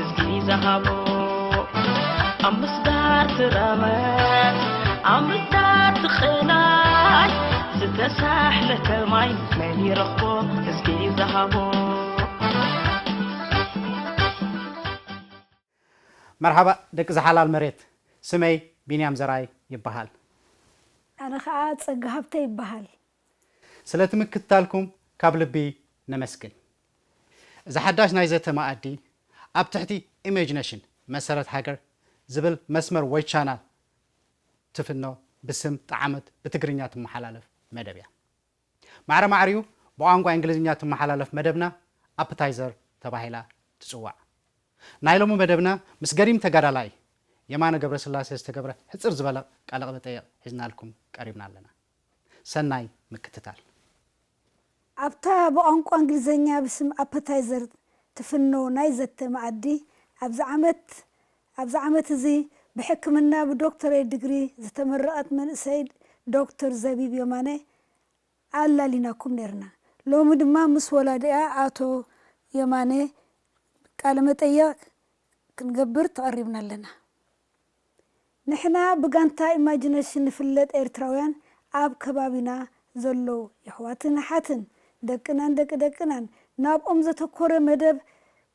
እስኪ ዝሃቦ ኣብ ምስጋር ትረመት ኣብ ምስጋር ትቕናይ ዝተሳሕለ ከማይ መን ይረኽቦ እስኪ ዝሃቦ መርሓባ ደቂ ዝሓላል መሬት፣ ስመይ ቢንያም ዘርኣይ ይበሃል። ኣነ ከዓ ፀጋ ሃብተ ይበሃል። ስለቲ ምክትታልኩም ካብ ልቢ ነመስግን። እዚ ሓዳሽ ናይ ዘተ መኣዲ ኣብ ትሕቲ ኢሜጅነሽን መሰረት ሃገር ዝብል መስመር ወይ ቻናል ትፍኖ ብስም ጠዓመት ብትግርኛ ትመሓላለፍ መደብ እያ። ማዕረ ማዕሪኡ ብቋንቋ እንግሊዝኛ ትመሓላለፍ መደብና ኣፕታይዘር ተባሂላ ትፅዋዕ። ናይ ሎሚ መደብና ምስ ገዲም ተጋዳላይ የማነ ገብረስላሴ ዝተገብረ ሕፅር ዝበለ ቃለ መጠይቕ ሒዝናልኩም ቀሪብና ኣለና። ሰናይ ምክትታል። ኣብታ ብቋንቋ እንግሊዝኛ ብስም ኣፐታይዘር ትፍኖ ናይ ዘተ መኣዲ ኣብዚ ዓመት ኣብዚ ዓመት እዚ ብሕክምና ብዶክተሬት ድግሪ ዝተመረቐት መንእሰይ ዶክተር ዘቢብ የማነ ኣላሊናኩም ነርና። ሎሚ ድማ ምስ ወላዲኣ ኣቶ የማነ ቃለ መጠይቕ ክንገብር ተቐሪብና ኣለና። ንሕና ብጋንታ ኢማጂነሽን ንፍለጥ ኤርትራውያን ኣብ ከባቢና ዘለዉ የሕዋትን ኣሓትን ደቅናን ደቂ ደቅናን ናብኦም ዘተኮረ መደብ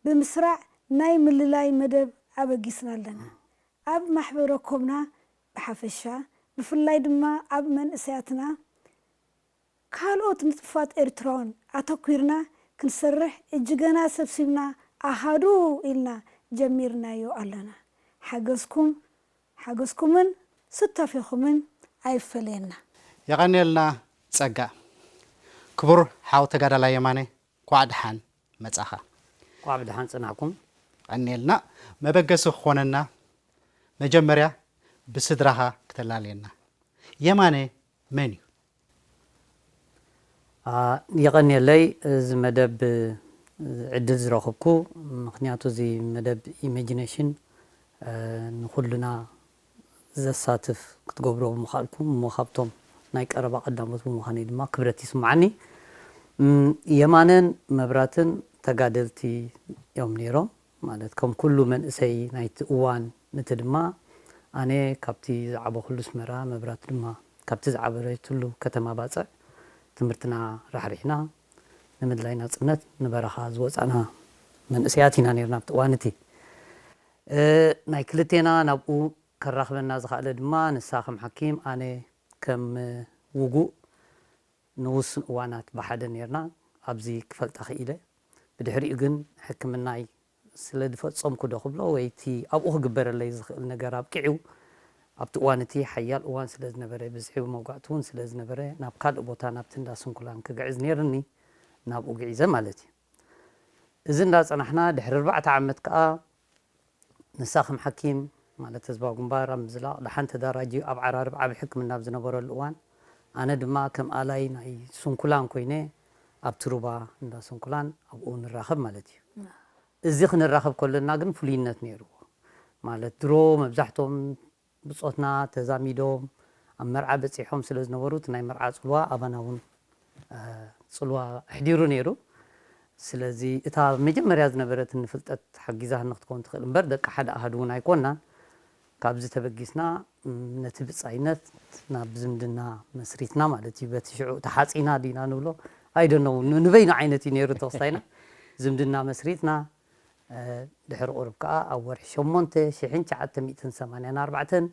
ብምስራዕ ናይ ምልላይ መደብ ኣበጊስና ኣለና። ኣብ ማሕበረ ኮምና ብሓፈሻ ብፍላይ ድማ ኣብ መንእሰያትና ካልኦት ንጥፋት ኤርትራውን ኣተኲርና ክንሰርሕ እጅገና ሰብሲብና ኣሃዱ ኢልና ጀሚርናዮ ኣለና። ሓገዝኩም ሓገዝኩምን ስታፌኹምን ኣይፈለየና። የቐንየልና ጸጋ። ክቡር ሓው ተጋዳላይ የማነ፣ ኳዕ ደሓን መጻኻ። ኳዕ ብደሓን ጽናዕኩም። ቀንየልና። መበገሲ ክኾነና መጀመርያ ብስድራኻ ክተላልየና። የማነ መን እዩ? የቐንየለይ እዚ መደብ ዕድል ዝረኽብኩ፣ ምኽንያቱ እዚ መደብ ኢሜጂነሽን ንኹሉና ዘሳትፍ ክትገብሮ ብምኻልኩም እሞ ካብቶም ናይ ቀረባ ቀዳሞት ብምዃነይ ድማ ክብረት ይስምዓኒ። የማነን መብራትን ተጋደልቲ እዮም ነይሮም። ማለት ከም ኩሉ መንእሰይ ናይቲ እዋን፣ ነቲ ድማ ኣነ ካብቲ ዝዓበኹሉ ኣስመራ፣ መብራት ድማ ካብቲ ዝዓበረትሉ ከተማ ባጽዕ ትምህርትና ራሕሪሕና ንምድላይ ናጽነት ንበረኻ ዝወጻና መንእሰያት ኢና ነርና ኣብቲ እዋን እቲ። ናይ ክልቴና ናብኡ ከራኽበና ዝኸኣለ ድማ ንሳ ከም ሓኪም ኣነ ከም ውጉእ ንውሱን እዋናት ብሓደ ነርና ኣብዚ ክፈልጣ ክኢለ። ብድሕሪኡ ግን ሕክምናይ ስለ ዝፈጸምኩ ዶ ክብሎ ወይ እቲ ኣብኡ ክግበረለይ ዝኽእል ነገር ኣብቂዑ ኣብቲ እዋን እቲ ሓያል እዋን ስለ ዝነበረ ብዝሒ መጓእቲ እውን ስለ ዝነበረ ናብ ካልእ ቦታ ናብቲ እንዳ ስንኩላን ክግዕዝ ነይርኒ ናብኡ ግዒዘ ማለት እዩ። እዚ እንዳጸናሕና ድሕሪ ኣርባዕተ ዓመት ከኣ ንሳ ከም ሓኪም ማለት ህዝባዊ ግንባር ኣብ ምዝላቕ ደሓን ተዳራጅዩ ኣብ ዓራርብ ዓቢ ሕክምና ኣብ ዝነበረሉ እዋን ኣነ ድማ ከም ኣላይ ናይ ስንኩላን ኮይነ ኣብቲ ሩባ እንዳ ስንኩላን ኣብኡ ንራኸብ ማለት እዩ። እዚ ክንራኸብ ከለና ግን ፍሉይነት ነይርዎ። ማለት ድሮ መብዛሕቶም ብጾትና ተዛሚዶም ኣብ መርዓ በጺሖም ስለ ዝነበሩ እቲ ናይ መርዓ ጽልዋ ኣባና እውን ጽልዋ ኣሕዲሩ ነይሩ። ስለዚ እታ መጀመርያ ዝነበረትኒ ፍልጠት ሓጊዛኒ ክትከውን ትኽእል እምበር ደቂ ሓደ ኣሃዱ እውን ኣይኮናን። ካብዚ ተበጊስና ነቲ ብጻይነት ናብ ዝምድና መስሪትና ማለት እዩ። በቲ ሽዑ ተሓጺና ዲና ንብሎ ኣይደነው ንበይኑ ዓይነት እዩ ነይሩ ተወሳይና ዝምድና መስሪትና። ድሕሪ ቁሩብ ከኣ ኣብ ወርሒ ሸሞንተ ሽሕን ትሽዓተ ሚእትን ሰማንያን ኣርባዕተን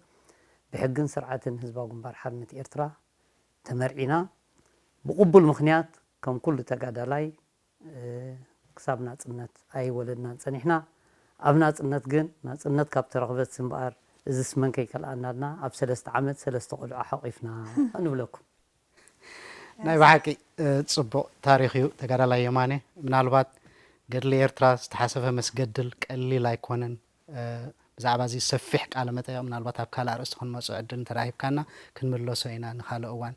ብሕግን ስርዓትን ህዝባዊ ግንባር ሓርነት ኤርትራ ተመርዒና ብቕቡል ምኽንያት ከም ኩሉ ተጋዳላይ ክሳብ ናጽነት ኣይወለድናን ጸኒሕና። ኣብ ናጽነት ግን ናጽነት ካብ ተረኽበት እምበኣር እዝስ መን ከይከልኣናልና ኣብ ሰለስተ ዓመት ሰለስተ ቆልዑ ሓቒፍና ንብለኩም። ናይ ብሓቂ ጽቡቕ ታሪኽ እዩ ተጋዳላይ የማነ። ምናልባት ገድሊ ኤርትራ ዝተሓሰፈ መስገድል ቀሊል ኣይኮነን። ብዛዕባ እዚ ሰፊሕ ቃለ መጠይቕ ምናልባት ኣብ ካልእ ኣርእስቲ ክንመፁ ዕድል እንተረሂብካና ክንምለሶ ኢና ንካልእ እዋን።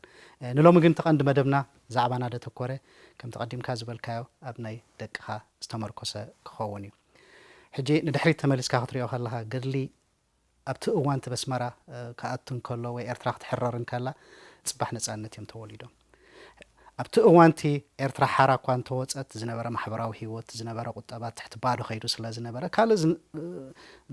ንሎሚ ግን ተቐንዲ መደብና ዛዕባና ደተኮረ ከምቲ ቀዲምካ ዝበልካዮ ኣብ ናይ ደቅኻ ዝተመርኮሰ ክኸውን እዩ። ሕጂ ንድሕሪት ተመሊስካ ክትሪኦ ከለኻ ገድሊ ኣብቲ እዋን እቲ በስመራ ክኣቱ እንከሎ ወይ ኤርትራ ክትሕረር እንከላ ጽባሕ ነጻነት እዮም ተወሊዶም። ኣብቲ እዋንቲ ኤርትራ ሓራ እኳ እንተወጸት፣ ዝነበረ ማሕበራዊ ህይወት፣ ዝነበረ ቁጠባ ትሕቲ ባዶ ከይዱ ስለ ዝነበረ፣ ካልእ ዝን-፣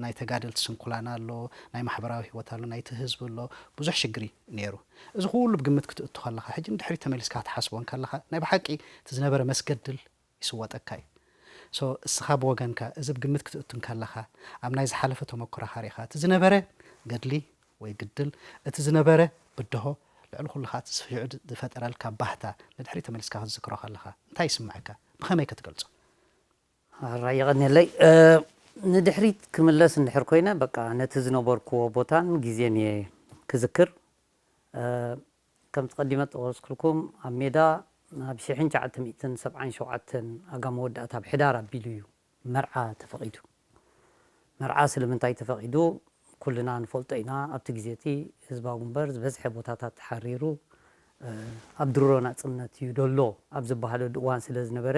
ናይ ተጋደልቲ ስንኩላን ኣሎ፣ ናይ ማሕበራዊ ህይወት ኣሎ፣ ናይቲ ህዝቢ ኣሎ፣ ብዙሕ ሽግሪ ነይሩ። እዚ ኩሉ ብግምት ክትእቱ ከለኻ፣ ሕጂ ንድሕሪት ተመሊስካ ክትሓስቦ እንከለኻ፣ ናይ ብሓቂ እቲ ዝነበረ መስገድል ይስወጠካ እዩ። So፣ እስኻ ብወገንካ እዚ ብግምት ክትእቱ እንከለኻ፣ ኣብ ናይ ዝሓለፈ ተመክሮኻ ርኢኻ፣ እቲ ዝነበረ ገድሊ ወይ ግድል፣ እቲ ዝነበረ ብድሆ፣ ልዕሊ ኩሉ ኸኣ እቲ ስፍሕዑ ዝፈጠረልካ ባህታ ንድሕሪት ተመሊስካ ክትዝክሮ ከለኻ እንታይ ይስምዓካ? ብኸመይ ከ ትገልጾ? ሕራይ የቐንየለይ። እ፣ ንድሕሪት ክምለስ እንድሕር ኮይነ፣ በቃ ነቲ ዝነበርክዎ ቦታን ግዜን እየ ክዝክር። እ፣ ከምቲ ቀዲመ ዝጠቐስኩልኩም፣ ኣብ ሜዳ ኣብ ሽሕን ትሽዓተ ሚእትን ሰብዓን ሸውዓተን ኣጋ መወዳእታ ኣብ ሕዳር ኣቢሉ እዩ መርዓ ተፈቒዱ። መርዓ ስለምንታይ ተፈቒዱ? ኩልና ንፈልጦ ኢና። ኣብቲ ግዜ እቲ ህዝባዊ ግንባር ዝበዝሐ ቦታታት ተሓሪሩ፣ እ፣ ኣብ ድሮ ናጽነት እዩ ደሎ ኣብ ዝበሃለሉ እዋን ስለ ዝነበረ፣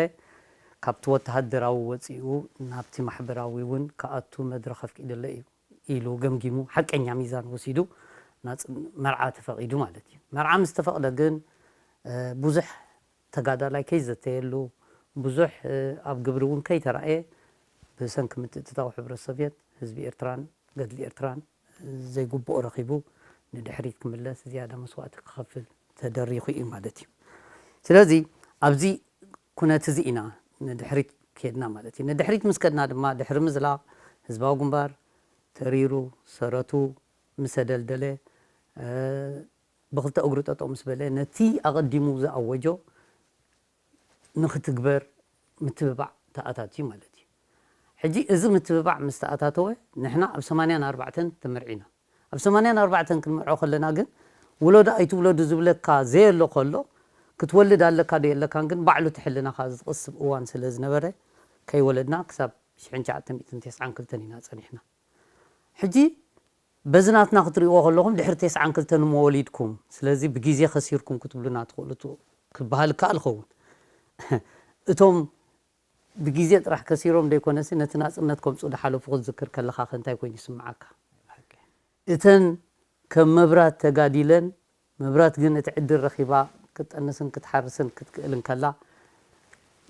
ካብቲ ወተሃደራዊ ወጺኡ ናብቲ ማሕበራዊ እውን ክኣቱ መድረኽ ኣፍቂደለይ እዩ ኢሉ ገምጊሙ፣ ሓቀኛ ሚዛን ወሲዱ ናጽ-፣ መርዓ ተፈቒዱ ማለት እዩ። መርዓ ምስ ተፈቕደ ግን፣ እ፣ ብዙሕ ተጋዳላይ ከይዘተየሉ፣ ብዙሕ፣ እ፣ ኣብ ግብሪ እውን ከይተራእየ፣ ብሰንኪ ምትእትታው ሕብረት ሶቭየት፣ ህዝቢ ኤርትራን ገድሊ ኤርትራን ዘይግብኦ ረኺቡ፣ ንድሕሪት ክምለስ፣ ዝያዳ መስዋእቲ ክኸፍል ተደሪኹ እዩ ማለት እዩ። ስለዚ ኣብዚ ኩነት እዚ ኢና ንድሕሪት ከድና ማለት እዩ። ንድሕሪት ምስ ከድና ድማ፣ ድሕሪ ምዝላቕ ህዝባዊ ግንባር ተሪሩ፣ ሰረቱ ምስ ኣደልደለ፣ እ፣ ብኽልተ እግሩ ጠጠው ምስ በለ፣ ነቲ ኣቐዲሙ ዝኣወጆ ንኽትግበር ምትብባዕ ተኣታትዩ ማለት እዩ። ሕጂ እዚ ምትብባዕ ምስ ተኣታተወ፣ ንሕና ኣብ ሰማንያን ኣርባዕተን ተመርዒና። ኣብ ሰማንያን ኣርባዕተን ክንምርዖ ከለና ግን፣ ውለዱ ኣይትውለዱ ዝብለካ ዘየሎ ከሎ፣ ክትወልድ ኣለካ ዶ የለካን ግን፣ ባዕሉ እቲ ሕልናኻ ዝቕስብ እዋን ስለ ዝነበረ፣ ከይወለድና ክሳብ ሽሕን ትሽዓተ ሚእትን ተስዓን ክልተን ኢና ጸኒሕና። ሕጂ በዚ ናትና ክትሪእዎ ከለኹም፣ ድሕሪ ተስዓን ክልተን እሞ ወሊድኩም፣ ስለዚ ብግዜ ከሲርኩም ክትብሉና ትኽእሉ ት-፣ ክበሃል ይከኣል ይኸውን። እቶም ብግዜ ጥራሕ ከሲሮም ዘይኮነሲ፣ ነቲ ናጽነት ከምጽኡ ዝሓለፉ ክትዝክር ከለኻ ከ እንታይ ኮይኑ ይስምዓካ? እተን ከም መብራት ተጋዲለን፣ መብራት ግን እቲ ዕድል ረኺባ ክትጠንስን ክትሓርስን ክትክእልን ከላ፣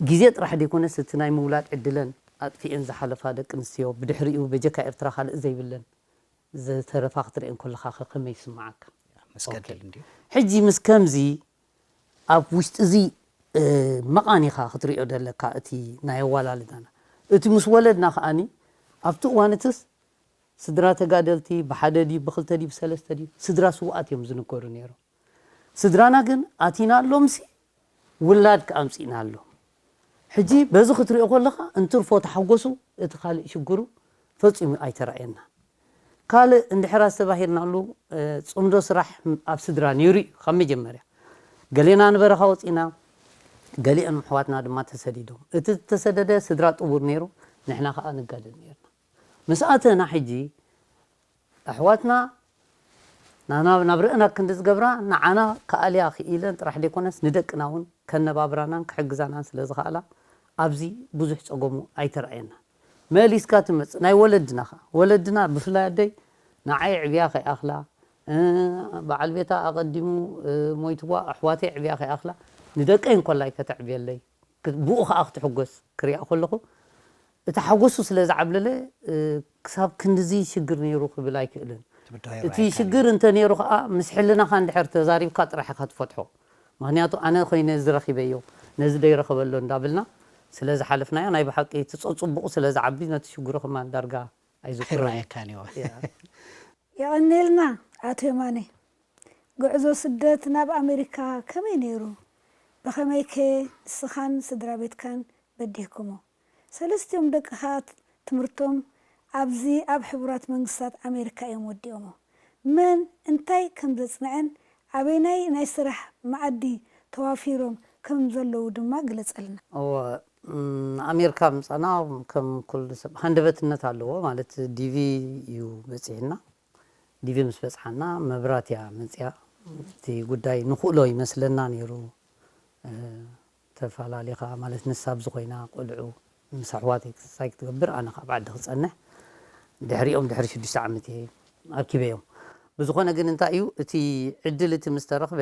ግዜ ጥራሕ ዘይኮነስ እቲ ናይ ምውላድ ዕድለን ኣጥፊኤን ዝሓለፋ ደቂ ኣንስትዮ፣ ብድሕሪኡ በጀካ ኤርትራ ካልእ ዘይብለን ዝተረፋ ክትርእየን ከለኻ ከ ከመይ ይስምዓካ? መስገድል ኦኬ። እንድዩ። ሕጂ ምስ ከምዚ ኣብ ውሽጢ እዚ፣ እ፣ መቓኒኻ ክትርእዮ ዘለካ እቲ ናይ ኣወላልዳና። እቲ ምስ ወለድና ከኣኒ ኣብቲ እዋን እትስ ስድራ ተጋደልቲ ብሓደ ድዩ ብኽልተ ድዩ ብሰለስተ ድዩ ስድራ ስውኣት እዮም ዝንገሩ ነይሮም። ስድራና ግን ኣቲናሎምሲ ውላድ ከኣምጺእናሎም። ሕጂ በዚ ክትሪኦ ከለኻ እንትርፎ ተሓጎሱ እቲ ካልእ ሽግሩ ፈጺሙ ኣይተራእየና። ካልእ እንድሕር ኣስተባሂርናሉ፣ እ፣ ጽምዶ ስራሕ ኣብ ስድራ ነይሩ እዩ ካብ መጀመርያ። ገሌና ንበረኻ ወጺና፣ ገሊኦም ኣሕዋትና ድማ ተሰዲዶም። እቲ ዝተሰደደ ስድራ ጥቡር ነይሩ፣ ንሕና ከኣ ንጋደል ነይርና። ምስ ኣተና ሕጂ ኣሕዋትና ናና ናብ ርእና ክንዲ ዝገብራ ንዓና ክኣልያ ክኢለን ጥራሕ ዘይኮነስ ንደቅና እውን ከነባብራናን ክሕግዛናን ስለ ዝኸኣላ ኣብዚ ብዙሕ ጸገሙ ኣይተራእየና። መሊስካ ትመጽእ ናይ ወለድና ኸኣ ወለድና ብፍላይ ኣደይ ንዓይ ዕብያ ከይኣኽላ እ፣ በዓል ቤታ ኣቐዲሙ እ፣ ሞይትዋ ኣሕዋተይ ዕብያ ከይኣኽላ ንደቀይ እንኮላይ ከተዕብየለይ ክ-፣ ብኡ ኸኣ ክትሕጎስ ክሪኣ ከለኹ እቲ ሓጎሱ ስለ ዝዓብለለ እ፣ ክሳብ ክንድዚ ሽግር ነይሩ ክብል ኣይክእልን። እቲ ብድሆ እቲ ይረኣየካ ሽግር እንተ ነይሩ ኸኣ ምስ ሕልናኻ እንድሕር ተዛሪብካ ጥራሕ ኢኻ ትፈትሖ። ምኽንያቱ ኣነ ኮይነ እዚ ረኺበዮ ነዚ ደይረኸበሎ እንዳበልና ስለ ዝሓለፍናዮ ናይ ብሓቂ እቲ ጸጽቡቑ ስለ ዝዓቢ ነቲ ሽግሩ ከማን ዳርጋ ኣይዝክሮን። ኣይረኣየካን እዩ። ያ። የቐንየልና ኣቶ የማነ። ጉዕዞ ስደት ናብ ኣሜሪካ ከመይ ነይሩ? ብኸመይከ ንስኻን ስድራ ቤትካን በዲህኩሞ? ሰለስቲኦም ደቅኻ ትምህርቶም ኣብዚ ኣብ ሕቡራት መንግስታት ኣሜሪካ እዮም ወዲኦሞ። መን እንታይ ከም ዘጽንዐን ኣበይናይ ናይ ስራሕ መኣዲ ተዋፊሮም ከም ዘለዉ ድማ ግለጸልና። እወ፣ ም፣ ኣሜሪካ ምጻና ከም ኩሉ ሰብ ሃንደበትነት ኣለዎ። ማለት ዲቪ እዩ በጺሕና። ዲቪ ምስ በጽሓና መብራት እያ መጽያ። እቲ ጉዳይ ንኽእሎ ይመስለና ነይሩ። እ፣ ተፈላሊኻ ማለት ንሳ ኣብዚ ኮይና ቆልዑ ምስ ኣሕዋተይ ክሳይ ክትገብር ኣነ ካብ ዓዲ ክጸንሕ ድሕሪኦም ድሕሪ ሽዱሽተ ዓመት እየ ኣርኪበዮም። ብዝኾነ ግን እንታይ እዩ እቲ ዕድል እቲ ምስ ተረኽበ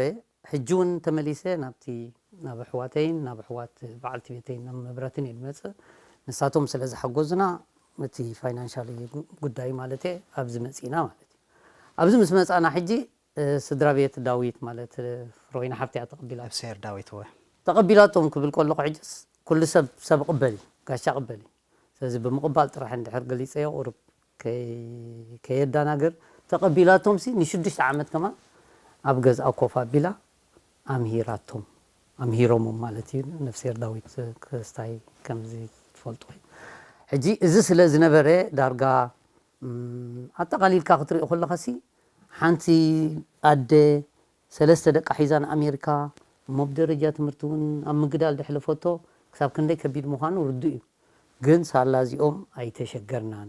ሕጂ እውን ተመሊሰ ናብቲ ናብ ኣሕዋተይን ናብ ኣሕዋት በዓልቲ ቤተይን ናብ መብራትን እየ ዝመፅእ። ንሳቶም ስለ ዝሓገዙና እቲ ፋይናንሻል ጉዳይ ማለት እየ ኣብዚ መፂና ማለት እዩ። ኣብዚ ምስ መፃና ሕጂ ስድራ ቤት ዳዊት ማለት ፍሮይና ሓብቲ እያ ተቐቢላ ነፍስሄር ዳዊት እወ ተቐቢላቶም ክብል ከለኹ ሕጅስ ኩሉ ሰብ ሰብ ቅበል እዩ ጋሻ ቅበል እዩ። ስለዚ ብምቕባል ጥራሕ እንድሕር ገሊፀዮ ቁሩብ ከየዳናግር ተቐቢላቶም ሲ ንሽዱሽተ ዓመት ከማን ኣብ ገዝኣ ኮፍ ኣቢላ ኣምሂራቶም ኣምሂሮሞም ማለት እዩ። ነፍስሄር ዳዊት ክስታይ ከምዚ ትፈልጡ ሕጂ እዚ ስለ ዝነበረ ዳርጋ ኣጠቓሊልካ ክትሪኦ ከለኻ ሲ ሓንቲ ኣደ ሰለስተ ደቃ ሒዛ ንኣሜሪካ እሞ ብደረጃ ትምህርቲ እውን ኣብ ምግዳል ደሕለፈቶ ክሳብ ክንደይ ከቢድ ምዃኑ ርዱእ እዩ። ግን ሳላ እዚኦም ኣይተሸገርናን።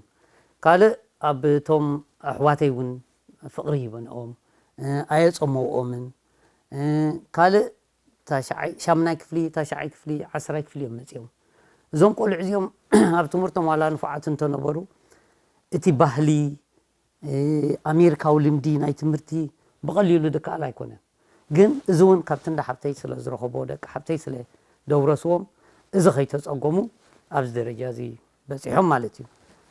ካልእ ኣብ እቶም ኣሕዋተይ እውን ፍቕሪ ሂበንኦም ኣየፀመውኦምን። ካልእ ታሽዓይ ሻምናይ ክፍሊ ታሽዓይ ክፍሊ ዓስራይ ክፍሊ እዮም መፂኦም። እዞም ቆልዑ እዚኦም ኣብ ትምህርቶም ዋላ ንፉዓት እንተነበሩ እቲ ባህሊ ኣሜሪካዊ ልምዲ ናይ ትምህርቲ ብቐሊሉ ድከኣል ኣይኮነን። ግን እዚ እውን ካብቲ እንዳ ሓብተይ ስለ ዝረኸቦ ደቂ ሓብተይ ስለ ደውረስዎም እዚ ከይተፀገሙ ኣብዚ ደረጃ እዚ በፂሖም ማለት እዩ።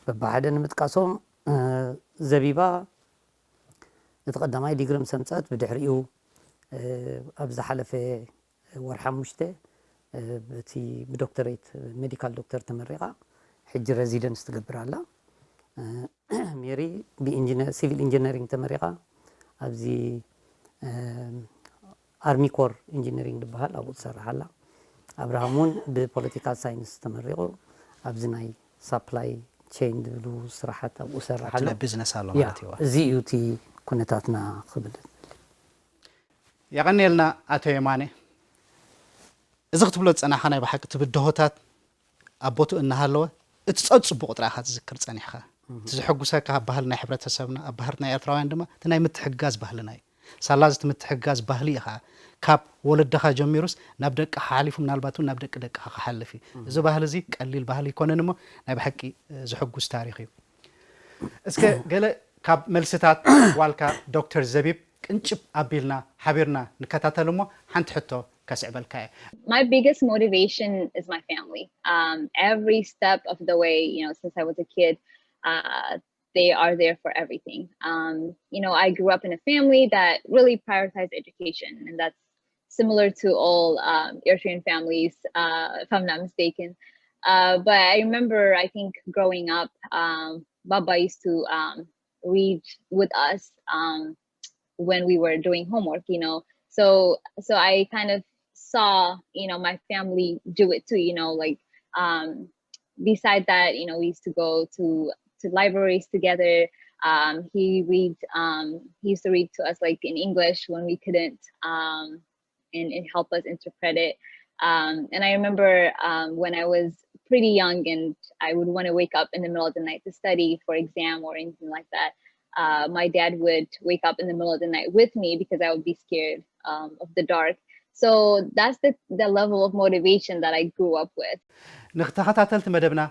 በብሓደ ንምጥቃሶም ዘቢባ እቲ ቀዳማይ ዲግሪ ምስ ኣምፀአት ብድሕሪኡ ኣብ ዝሓለፈ ወርሒ ሓሙሽተ ብቲ ብዶክተሬት ሜዲካል ዶክተር ተመሪቓ ሕጂ ሬዚደንስ ትገብር ኣላ። ሜሪ ብሲቪል ኢንጂነሪንግ ተመሪቓ ኣብዚ ኣርሚ ኮር ኢንጂነሪንግ ዝበሃል ኣብኡ ትሰርሕ ኣላ። ኣብርሃም እውን ብፖለቲካል ሳይንስ ተመሪቑ ኣብዚ ናይ ሳፕላይ ቼን ዝብሉ ስራሓት ኣብኡ ሰርሕ ኣሎ። ቢዝነስ ኣሎ ያ ማለት እዩ። እዚ እዩ እቲ ኩነታትና ክብል የቐንየልና ኣቶ የማነ። እዚ ክትብሎ ዝጸናሕካ ናይ ብሓቂ እቲ ብድሆታት ኣብ ቦትኡ እናሃለወ እቲ ጸጽቡቕ ጥራይ ኢኻ ትዝክር ጸኒሕካ። እቲ ዘሐጉሰካ ባህሊ ናይ ሕብረተሰብና ኣብ ባህርት ናይ ኤርትራውያን ድማ እቲ ናይ ምትሕግጋዝ ባህልና እዩ። ሳላ እዚ እቲ ምትሕግጋዝ ባህሊ እዩ ኸዓ ካብ ወለድኻ ጀሚሩስ ናብ ደቅኻ ሓሊፉ ምናልባት እውን ናብ ደቂ ደቅኻ ክሓልፍ እዩ። እዚ ባህሊ እዚ ቀሊል ባህሊ ኣይኮነን እሞ ናይ ብሓቂ ዘሐጉስ ታሪኽ እዩ። እስከ ገለ ካብ መልስታት ዋልካ ዶክተር ዘቢብ ቅንጭብ ኣቢልና ሓቢርና ንከታተል እሞ ሓንቲ ሕቶ ከስዕበልካ እየ። My biggest motivation is my family. Um, every step of the way, you know, since I was a kid, uh, they are there for everything. Um, you know, I grew up in a family that really prioritized education, and that's similar to all um, Eritrean families, uh, if I'm not mistaken. Uh, but I remember, I think growing up, um, Baba used to um, read with us um, when we were doing homework, you know. So so I kind of saw, you know, my family do it too, you know, like um, beside that, you know, we used to go to to libraries together. Um, he read um, he used to read to us like in English when we couldn't um, and, and help us interpret it. Um, and I remember um, when I was pretty young and I would want to wake up in the middle of the night to study for exam or anything like that, uh, my dad would wake up in the middle of the night with me because I would be scared um, of the dark. So that's the, the level of motivation that I grew up with. ንተኸታተልቲ መደብና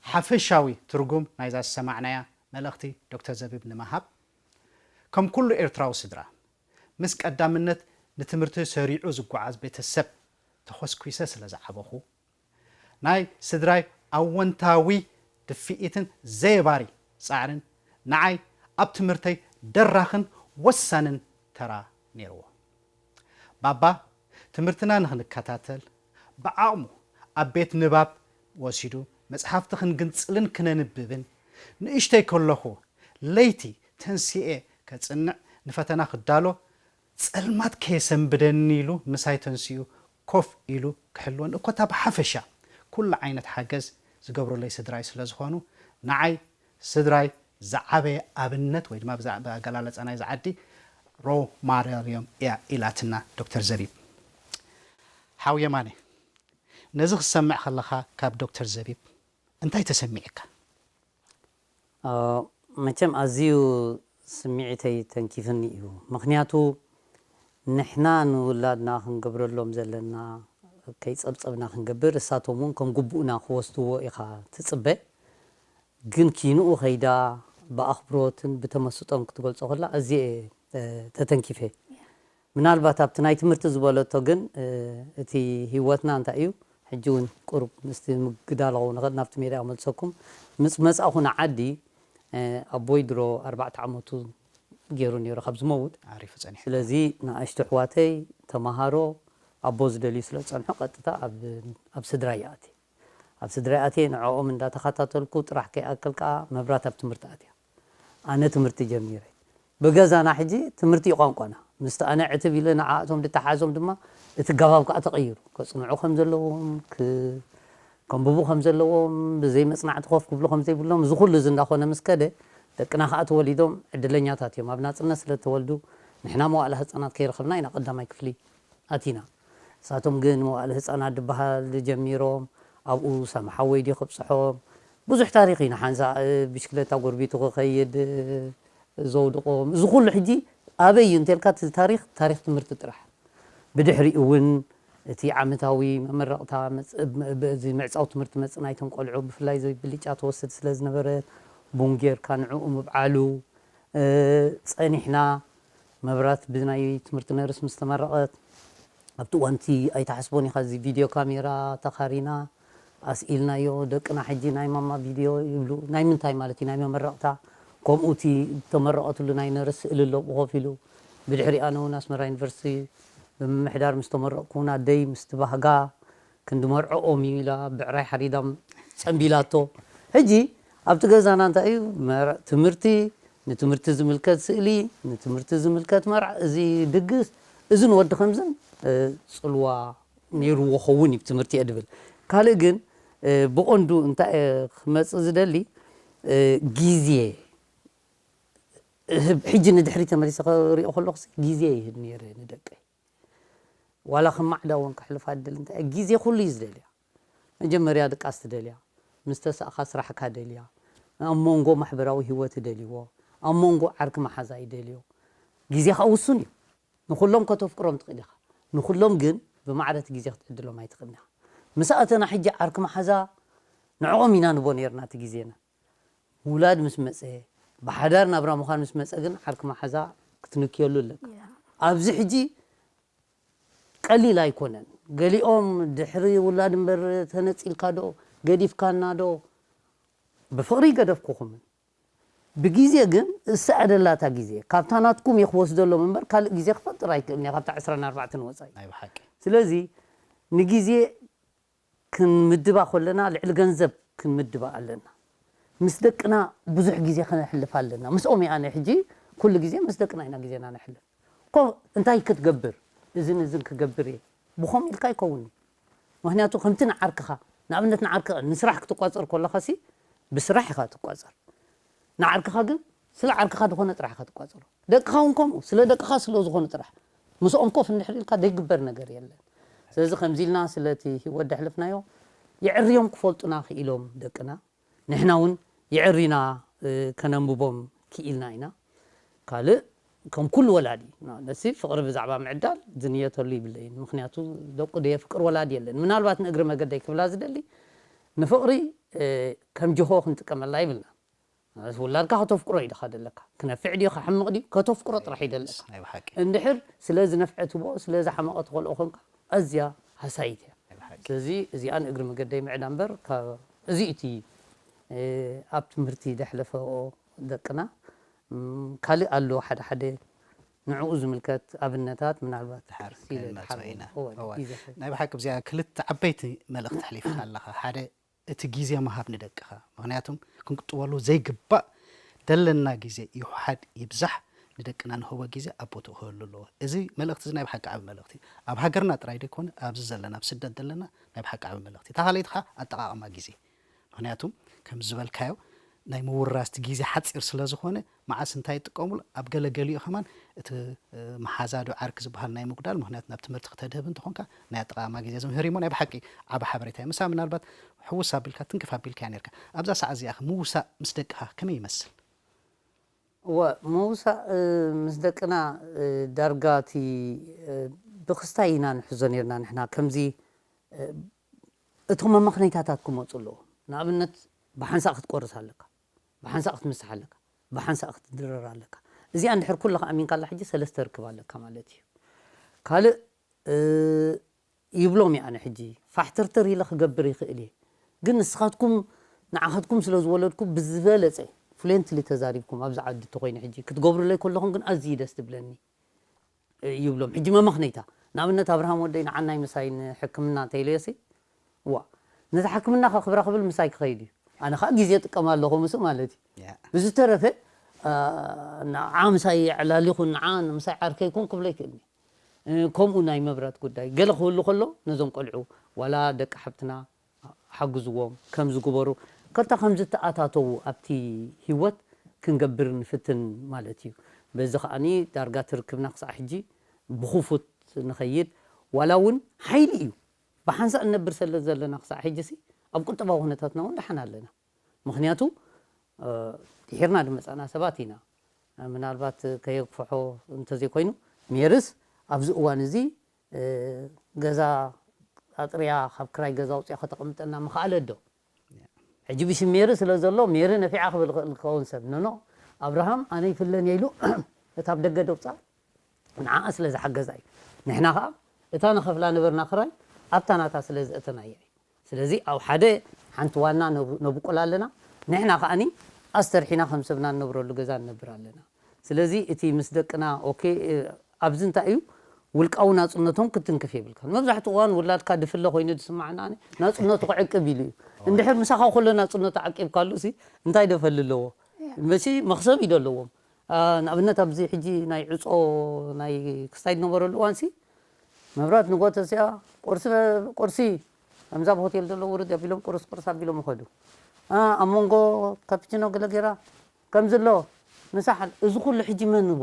ሓፈሻዊ ትርጉም ናይዛ ዝሰማዕናያ መልእኽቲ ዶክተር ዘቢብ ንምሃብ፣ ከም ኩሉ ኤርትራዊ ስድራ፣ ምስ ቀዳምነት ንትምህርቲ ሰሪዑ ዝጓዓዝ ቤተሰብ ተኾስኲሰ ስለ ዝዓበኹ፣ ናይ ስድራይ ኣወንታዊ ድፍኢትን ዘየባሪ ጻዕርን ንዓይ ኣብ ትምህርተይ ደራኽን ወሳንን ተራ ነይርዎ። ባባ ትምህርትና ንኽንከታተል ብዓቕሙ ኣብ ቤት ንባብ ወሲዱ መጽሓፍቲ ክንግንጽልን ክነንብብን፣ ንእሽተይ ከለኹ ለይቲ ተንሲኤ ከጽንዕ ንፈተና ክዳሎ ጸልማት ከየሰንብደኒ ኢሉ ምሳይ ተንሲኡ ኮፍ ኢሉ ክሕልወኒ እኮ እታ ብሓፈሻ ኩሉ ዓይነት ሓገዝ ዝገብሩለይ ስድራይ ስለ ዝኾኑ ንዓይ ስድራይ ዝዓበየ ኣብነት ወይ ድማ ብኣገላለፃ ናይዚ ዓዲ ሮ ማደል እዮም እያ ኢላትና ዶክተር ዘቢብ። ሓው የማነ ነዚ ክትሰምዕ ከለኻ ካብ ዶክተር ዘቢብ እንታይ ተሰሚዕካ? መቸም ኣዝዩ ስምዒተይ ተንኪፍኒ እዩ። ምኽንያቱ ንሕና ንውላድና ክንገብረሎም ዘለና ከይጸብጸብና ክንገብር እሳቶም እውን ከም ግቡእና ክወስድዎ ኢኻ ትጽበ። ግን ኪንኡ ከይዳ ብኣኽብሮትን ብተመስጦን ክትገልጾ ከላ ኣዝየ ተተንኪፈ። ምናልባት ኣብቲ ናይ ትምህርቲ ዝበለቶ ግን እቲ ህይወትና እንታይ እዩ ሕጂ እውን ቁሩብ ምስቲ ምግዳል ኸውን ንኽእል ናብቲ ሜዳ መልሰኩም ምስ መጻእኹ ንዓዲ ኣቦይ ድሮ ኣርባዕተ ዓመቱ ገይሩ ነይሩ ካብ ዝመውት። ኣሪፉ ጸኒሑ። ስለዚ ንኣሽቱ ኣሕዋተይ ተማሃሮ ኣቦ ዝደልዩ ስለ ዝጸንሑ ቀጥታ ኣብ ስድራ ይኣቲ ኣብ ስድራ ይኣቲ ንዕኦም እንዳተኸታተልኩ ጥራሕ ከይኣክል ከዓ መብራት ኣብ ትምህርቲ ኣትያ ኣነ ትምህርቲ ጀሚረ ብገዛና ሕጂ ትምህርቲ እዩ ቋንቋና ምስቲ ኣነ ዕትብ ኢለ ንዓእቶም ድተሓዞም ድማ እቲ ገባብ ከዓ ተቐይሩ ከፅንዑ ከም ዘለዎም ከንብቡ ከም ዘለዎም ብዘይ መፅናዕቲ ኮፍ ክብሉ ከም ዘይብሎም እዚ ኩሉ እዚ እንዳኾነ ምስ ከደ ደቅና ከዓ ተወሊዶም ዕድለኛታት እዮም ኣብ ናፅነት ስለ ተወልዱ ንሕና መዋእለ ህፃናት ከይረኸብና ኢና ቀዳማይ ክፍሊ ኣቲና ንሳቶም ግን መዋእለ ህፃናት ዝበሃል ጀሚሮም ኣብኡ ሳሚ ሓወይ ድዩ ክብፅሖም ብዙሕ ታሪክ እዩ ንሓንሳ ብሽክለታ ጎርቢቱ ክኸይድ ዘውድቆም እዚ ኩሉ ሕጂ ኣበይ እዩ እንተልካ እቲ ታሪክ ታሪክ ትምህርቲ ጥራሕ ብድሕሪኡ እውን እቲ ዓመታዊ መመረቕታ እዚ ምዕፃው ትምህርቲ መፅእ ናይቶም ቆልዑ ብፍላይ ብልጫ ተወስድ ስለ ዝነበረት ቡን ጌርካ ንዕኡ ምብዓሉ ፀኒሕና መብራት ብናይ ትምህርቲ ነርስ ምስ ተመረቐት ኣብቲ እዋንቲ ኣይትሓስቦን ኢኻ እዚ ቪድዮ ካሜራ ተኻሪና ኣስኢልናዮ ደቅና ሕጂ ናይ ማማ ቪድዮ ይብሉ ናይ ምንታይ ማለት እዩ ናይ መመረቕታ ከምኡ እቲ ተመረቐትሉ ናይ ነርስ ስእሊ ኣለብኡ ኮፍ ኢሉ ብድሕሪ ኣነ እውን ኣስመራ ዩኒቨርሲቲ ብምምሕዳር ምስ ተመረቕኩ እውን ኣደይ ምስቲ ባህጋ ክንዲ መርዕኦም እዩ ኢላ ብዕራይ ሓሪዳም ጸንቢላቶ ሕጂ ኣብቲ ገዛና እንታይ እዩ ትምህርቲ ንትምህርቲ ዝምልከት ስእሊ ንትምህርቲ ዝምልከት መርዓ እዚ ድግስ እዚ ንወዲ ከምዝን ፅልዋ ነይርዎ ኸውን እዩ ትምህርቲ እየ ድብል ካልእ ግን ብቐንዱ እንታይ ክመፅእ ዝደሊ ግዜ ሕጂ ንድሕሪ ተመሊሰ ክሪኦ ከለኹ ግዜ ይህብ ነይረ ንደቀይ ዋላ ከም ማዕዳ እውን ከሕልፋ ድል እንታይ ግዜ ኩሉ እዩ ዝደልያ መጀመርያ ድቃስ ትደልያ ምስ ተሳእኻ ስራሕካ ደልያ ኣብ መንጎ ማሕበራዊ ህይወት ደልይዎ ኣብ መንጎ ዓርኪ መሓዛ ይደልዮ ግዜኻ ውሱን እዩ ንኩሎም ከተፍቅሮም ትኽእል ኢኻ ንኩሎም ግን ብማዕረት ግዜ ክትዕድሎም ኣይትኽእልና ምስ ኣተና ሕጂ ዓርኪ መሓዛ ንዕኦም ኢና ንቦ ነርና እቲ ግዜና ውላድ ምስ መፀ ብሓዳር ናብራ ምዃን ምስ መፀ ግን ዓርኪ መሓዛ ክትንክየሉ ኣለካ ኣብዚ ሕጂ ቀሊል ኣይኮነን ገሊኦም ድሕሪ ውላድ እምበር ተነፂልካ ዶ ገዲፍካና ዶ ብፍቕሪ ገደፍኩኹምን ብግዜ ግን እሰኣደላታ ግዜ ካብታ ናትኩም እየ ክወስደሎም እምበር ካልእ ግዜ ክፈጥር ኣይክእልን እየ ካብታ ዕስራን ኣርባዕተን ወፃኢ ናይ ብሓቂ ስለዚ ንግዜ ክንምድባ ከለና ልዕሊ ገንዘብ ክንምድባ ኣለና ምስ ደቅና ብዙሕ ግዜ ከነሕልፍ ኣለና ምስኦም እየ ኣነ ሕጂ ኩሉ ግዜ ምስ ደቅና ኢና ግዜና ነሕልፍ እኮ እንታይ ክትገብር እዝን እዝን ክገብር እየ ብኸም ኢልካ ይከውን እዩ ምክንያቱ ከምቲ ንዓርክኻ ንኣብነት ንዓርክ ንስራሕ ክትቋፀር ከለኻ ሲ ብስራሕ ኢኻ ትቋፀር ንዓርክኻ ግን ስለ ዓርክኻ ዝኾነ ጥራሕ ኢኻ ትቋፀሮ ደቅኻ እውን ከምኡ ስለ ደቅኻ ስለ ዝኾነ ጥራሕ ምስኦም ኮፍ እንድሕር ኢልካ ዘይግበር ነገር የለን ስለዚ ከምዚ ኢልና ስለቲ ህይወት ደሕልፍናዮ የዕርዮም ክፈልጡና ክኢሎም ደቅና ንሕና እውን የዕሪና ከነንብቦም ክኢልና ኢና ካልእ ከም ኩሉ ወላዲ ንኣብነትሲ ፍቕሪ ብዛዕባ ምዕዳል ዝንየተሉ ይብለይን ምክንያቱ ደቁ ደየፍቅር ወላዲ የለን ምናልባት ንእግሪ መገደይ ክብላ ዝደሊ ንፍቕሪ ከም ጅሆ ክንጥቀመላ ይብልና ውላድካ ከተፍቅሮ ይደኻ ደለካ ክነፍዕ ድዩ ከሕምቕ ድዩ ከተፍቅሮ ጥራሕ ይደለካ ናይ ብሓቂ እንድሕር ስለ ዝነፍዐ ትቦ ስለ ዝሓመቐ ትኸልኦ ኮንካ ኣዝያ ሃሳይት እያ ናይ ብሓቂ ስለዚ እዚኣ ንእግሪ መገደይ ምዕዳ እምበር ካብ እዚ እቲ እ፣ ኣብ ትምህርቲ ደሕለፈኦ ደቅና ም፣ ካልእ ኣሎ ሓደ ሓደ ንዕኡ ዝምልከት ኣብነታት ምናልባት ድሓር ኢለ ክንመጾ ድሓር ኢና። እወ፣ እወ። ግዜ ከ- ናይ ብሓቂ እዚኣ ክልተ ዓበይቲ መልእኽቲ ኣሕሊፍካ ኣለኻ። ሓደ እቲ ግዜ ምሃብ ንደቅኻ፣ ምኽንያቱም ክንቁጥበሉ ዘይግባእ ደለና ግዜ ይውሓድ ይብዛሕ ንደቅና ንህቦ ግዜ ኣብ ቦትኡ ክህሉ ኣለዎ። እዚ መልእኽቲ እዚ ናይ ብሓቂ ዓቢ መልእኽቲ እዩ። ኣብ ሃገርና ጥራይ ደይኮነ ኣብዚ ዘለና ኣብ ስደት ዘለና ናይ ብሓቂ ዓቢ መልእኽቲ እዩ። እታ ካልኣይቲ ኸኣ ኣጠቓቕማ ግዜ። ምኽንያቱም ከምዚ ዝበልካዮ ናይ ምውራስ እቲ ግዜ ሓጺር ስለ ዝኾነ መዓስ እንታይ ይጥቀሙሉ ኣብ ገለ ገሊኡ ከማን እቲ መሓዛ ዶ ዓርኪ ዝበሃል ናይ ምጉዳል ምኽንያቱ ናብ ትምህርቲ ክተድህብ እንተኾንካ ናይ ኣጠቓቕማ ግዜ ዝምህር እሞ ናይ ብሓቂ ዓቢ ሓበሬታ እዩ። ምሳ ምናልባት ሕውስ ኣቢልካ ትንክፍ ኣቢልካያ ነርካ። ኣብዛ ሰዓት እዚኣ ምውሳእ ምስ ደቅኻ ከመይ ይመስል? እወ ምውሳእ ምስ ደቅና ዳርጋ እቲ ብክስታይ ኢና ንሕዞ ነርና ንሕና ከምዚ እቶም መመኽነይታታት ክመፁ ኣለዎ ንኣብነት ብሓንሳእ ክትቆርስ ኣለካ ብሓንሳእ ክትምስሕ ኣለካ ብሓንሳእ ክትድረር ኣለካ እዚኣ እንድሕር ኩልኻ ኣሚንካላ ሕጂ ሰለስተ ርክብ ኣለካ ማለት እዩ ካልእ ይብሎም እየ። ኣነ ሕጂ ፋሕተርተር ኢለ ክገብር ይኽእል እየ፣ ግን ንስኻትኩም ንዓኻትኩም ስለ ዝወለድኩ ብዝበለፀ ፍሉንትሊ ተዛሪብኩም ኣብዚ ዓዲ እንተኮይነ ሕጂ ክትገብሩለይ ከለኹም ግን ኣዝዩ ደስ ትብለኒ ይብሎም። ሕጂ መመኽነይታ ንኣብነት ኣብርሃም ወደይ ንዓናይ ምሳይ ንሕክምና እንተኢለዮሲ ዋ ነዚ ሕክምና ከክብራ ክብል ምሳይ ክኸይድ እዩ። ኣነ ከዓ ግዜ ጥቀም ኣለኹ ምስ ማለት እዩ። ብዝተረፈ ንዓ ምሳይ ዕላል ይኹን ንዓ ምሳይ ዓርከይ ይኹን ክብሎ ይክእልኒ። ከምኡ ናይ መብራት ጉዳይ ገለ ክህሉ ከሎ ነዞም ቆልዑ ዋላ ደቂ ሓብትና ሓግዝዎም ከምዚ ግበሩ ከታ ከምዚ ተኣታተዉ ኣብቲ ህይወት ክንገብር ንፍትን ማለት እዩ። በዚ ከዓኒ ዳርጋ ትርክብና ክሳዕ ሕጂ ብኽፉት ንኸይድ ዋላ እውን ሓይሊ እዩ። ብሓንሳእ ንነብር ስለ ዘለና ክሳዕ ሕጂ ሲ ኣብ ቁጠባዊ ኩነታትና እውን ደሓን ኣለና። ምክንያቱ ድሒርና ዝመፃና ሰባት ኢና። ምናልባት ከየግፍሖ እንተዘይኮይኑ ሜርስ ኣብዚ እዋን እዚ ገዛ ኣጥርያ ካብ ክራይ ገዛ ኣውፅያ ከተቐምጠና ምኽኣለት ዶ? ሕጂ ብሽም ሜሪ ስለ ዘሎ ሜሪ ነፊዓ ክብል ይኽእል ክኸውን ሰብ ኖኖ ኣብርሃም ኣነ ይፍለንየ ኢሉ እታ ኣብ ደገ ደውፃ ንዓኣ ስለ ዝሓገዛ እዩ። ንሕና ከዓ እታ ንኸፍላ ነበርና ክራይ ኣብታ ናታ ስለ ዘእተናያ እዩ። ስለዚ ኣብ ሓደ ሓንቲ ዋና ነብቁል ኣለና። ንሕና ከዓኒ ኣስተርሒና ከም ሰብና ንነብረሉ ገዛ ንነብር ኣለና። ስለዚ እቲ ምስ ደቅና ኦኬ ኣብዚ እንታይ እዩ ውልቃዊ ናፅነቶም ክትንክፍ የብልካ። መብዛሕትኡ እዋን ውላድካ ድፍለ ኮይኑ ዝስማዓና ኣነ ናፅነቱ ክዕቅብ ኢሉ እዩ። እንድሕር ምሳኻ ከሎ ናፅነቱ ዓቂብካሉ ሲ እንታይ ደፈሊ ኣለዎ? መሲ መኽሰብ እዩ ዘለዎም። ንኣብነት ኣብዚ ሕጂ ናይ ዕፆ ናይ ክስታይ ዝነበረሉ እዋን ሲ መብራት ንጎተ ሲኣ ቁርሲ ቁርሲ ከምዛ ኣብ ሆቴል ዘሎ ውርድ ኣቢሎም ቁርስ ቁርስ ኣቢሎም ይኸዱ። ኣብ መንጎ ካፒችኖ ገለ ጌራ ከምዚ ኣሎ ምሳሕ እዚ ኩሉ ሕጂ መን ንቦ?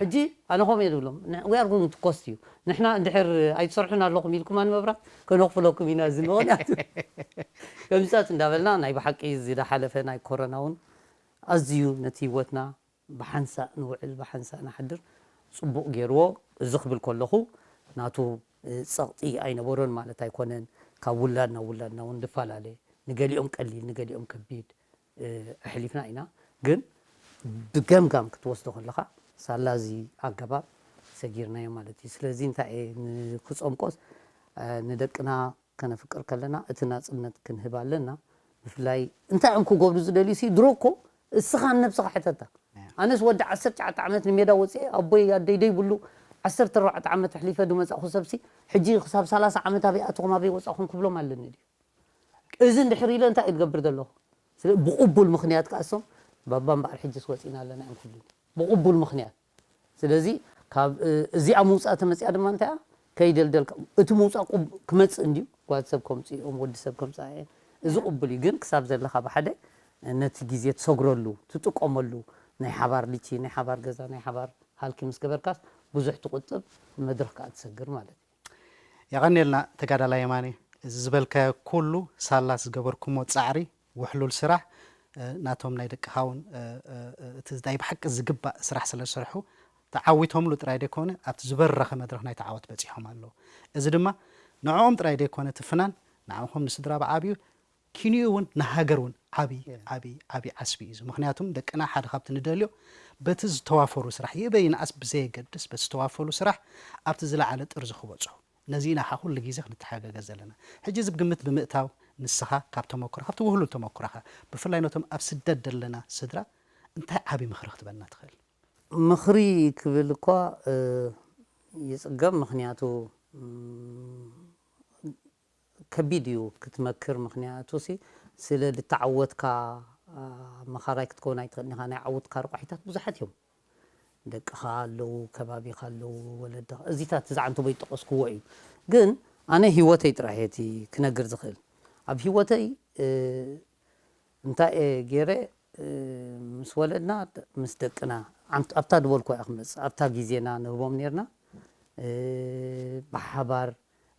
ሕጂ ኣነ ከምኡ እየ ዝብሎም we are going to cost you ንሕና እንድሕር ኣይትሰርሑን ኣለኹም ኢልኩም ኣን መብራት ከነኽፍለኩም ኢና እዚ ምኽንያቱ ከምዚታት እንዳበልና ናይ ብሓቂ ዝሓለፈ ናይ ኮረና እውን ኣዝዩ ነቲ ህይወትና ብሓንሳእ ንውዕል ብሓንሳእ ንሓድር ፅቡቕ ገይርዎ። እዚ ክብል ከለኹ ናቱ ፀቕጢ ኣይነበሮን ማለት ኣይኮነን። ካብ ውላድ ናብ ውላድና እውን ዝፈላለ ንገሊኦም ቀሊል ንገሊኦም ከቢድ ኣሕሊፍና ኢና። ግን ብገምጋም ክትወስዶ ከለኻ ሳላ እዚ ኣገባብ ሰጊርናዮ ማለት እዩ። ስለዚ እንታይ እየ ንክፀምቆስ ንደቅና ከነፍቅር ከለና እቲ ናፅነት ክንህብ ኣለና። ብፍላይ እንታይ እዮም ክገብሩ ዝደልዩ ሲ ድሮ እኮ እስኻ ንነብስኻ ሕተታ። ኣነስ ወዲ ዓሰርተ ትሽዓተ ዓመት ንሜዳ ወፅኤ ኣቦይ ኣደይ ደይብሉ ዓሰርተ ኣርባዕተ ዓመት ኣሕሊፈ ዝመፃእኹ ሰብሲ ሕጂ ክሳብ ሰላሳ ዓመት ኣበይ ኣተኹም ኣበይ ወፃኹም ክብሎም ኣለኒ ድዩ? እዚ እንድሕር ኢለ እንታይ እዩ ዝገብር ዘለኹ? ብቕቡል ምኽንያት ከኣሶም ባባ እምበኣር ሕጅስ ወፂና ኣለና እዮም ክብሉ ብቕቡል ምኽንያት ስለዚ ካብ እዚኣ ምውፃእ ተመፅያ ድማ እንታይ ከይደልደልካ እቲ ምውፃእ ክመፅእ እንድዩ ጓል ሰብ ከምፅኦም ወዲ ሰብ ከምፃ እዚ ቅቡል እዩ ግን ክሳብ ዘለካ ብሓደ ነቲ ግዜ ትሰግረሉ ትጥቀመሉ ናይ ሓባር ልቺ ናይ ሓባር ገዛ ናይ ሓባር ሃልኪ ምስ ገበርካስ ብዙሕ ትቁጥብ መድረክ ከዓ ትሰግር ማለት እዩ። የቐኔልና ተጋዳላይ የማነ፣ እዚ ዝበልካዮ ኩሉ ሳላ ዝገበርኩሞ ጻዕሪ፣ ውሕሉል ስራሕ፣ ናቶም ናይ ደቅኻ እውን እቲ ናይ ብሓቂ ዝግባእ ስራሕ ስለ ዝሰርሑ ተዓዊቶምሉ ጥራይ ዘይኮነ ኣብቲ ዝበረኸ መድረኽ ናይቲ ዓወት በፂሖም ኣለዉ። እዚ ድማ ንዕኦም ጥራይ ዘይኮነ እቲ ፍናን ንዓኹም ንስድራ ብዓብዩ ኪንኡ እውን ንሃገር እውን ዓብዪ ዓብዪ ዓብዪ ዓስቢ እዩ። ምኽንያቱም ደቅና ሓደ ካብቲ ንደልዮ በቲ ዝተዋፈሩ ስራሕ ይእበ ይንኣስ ብዘየገድስ በቲ ዝተዋፈሩ ስራሕ ኣብቲ ዝለዓለ ጥርዚ ክበፅሑ ነዚ ኢና ከዓ ኩሉ ግዜ ክንተሓጋገዝ ዘለና። ሕጂ እዚ ግምት ብምእታው ንስኻ ካብ ተመክሮ ካብቲ ውህሉል ተመክሮኻ ብፍላይ ነቶም ኣብ ስደት ዘለና ስድራ እንታይ ዓብዪ ምኽሪ ክትበና ትኽእል? ምኽሪ ክብል እኳ ይፅገም ምኽንያቱ ከቢድ እዩ ክትመክር ምኽንያቱ ሲ ስለ ልተዓወትካ መኻራይ ክትከውን ኣይትኽእልን ኢኻ ናይ ዓወትካ ረቋሒታት ብዙሓት እዮም ደቅኻ ኣለዉ ከባቢኻ ኣለዉ ወለድኻ እዚታት እዚ ዓንተቦይ ዝጠቐስክዎ እዩ ግን ኣነ ህይወተይ ጥራሕ እቲ ክነግር ዝኽእል ኣብ ህይወተይ እንታይ እየ ገይረ ምስ ወለድና ምስ ደቅና ኣብታ ዝበልኩ እያ ክመፅእ ኣብታ ግዜና ንህቦም ነርና ብሓባር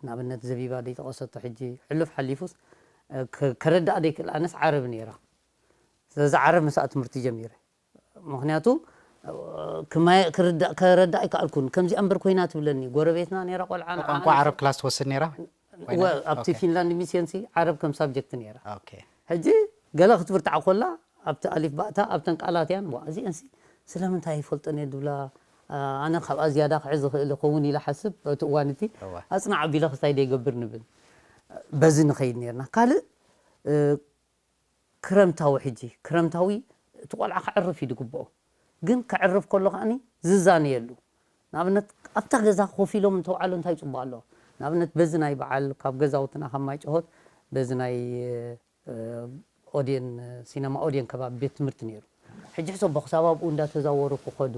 ንኣብነት ዘቢባ ዘይጠቐሰቶ ሕጂ ሕሉፍ ሓሊፉስ ከረዳእ ዘይክእል ኣነስ ዓረብ ነይራ ስለዚ ዓረብ ምስኣ ትምህርቲ ጀሚረ ምክንያቱ ከረዳእ ኣይከኣልኩን ከምዚኣ እምበር ኮይና ትብለኒ ጎረቤትና ነራ ቆልዓ ቋንቋ ዓረብ ክላስ ትወስድ ነራ ኣብቲ ፊንላንድ ሚስዮን ሲ ዓረብ ከም ሳብጀክት ነራ ሕጂ ገለ ክትብርታዕ ኮላ ኣብቲ ኣሊፍ ባእታ ኣብተን ቃላት እያን ዋ እዚአን ሲ ስለምንታይ ይፈልጠን እየ ድብላ ኣነ ካብኣ ዝያዳ ክዕዝ ዝኽእል ይኸውን ኢለ ሓስብ። እቲ እዋን እቲ እዋ። ኣፅናዕ ኣቢለ ክስታይ ደይገብር ንብል። በዚ ንኸይድ ነርና። ካልእ ክረምታዊ፣ ሕጂ ክረምታዊ እቲ ቆልዓ ክዕርፍ እዩ ዝግብኦ። ግን ክዕርፍ ከሎ ከዓኒ ዝዛነየሉ፣ ንኣብነት ኣብታ ገዛ ኮፍ ኢሎም እንተውዓሉ እንታይ ፅቡቅ ኣለዎ? ንኣብነት በዚ ናይ በዓል ካብ ገዛውትና ካብ ማይ ጨሆት በዚ ናይ ኦድየን፣ ሲነማ ኦድየን ከባቢ ቤት ትምህርቲ ነይሩ። ሕጂ ሕሰቦ ክሳብ ኣብኡ እንዳተዛወሩ ክኸዱ፣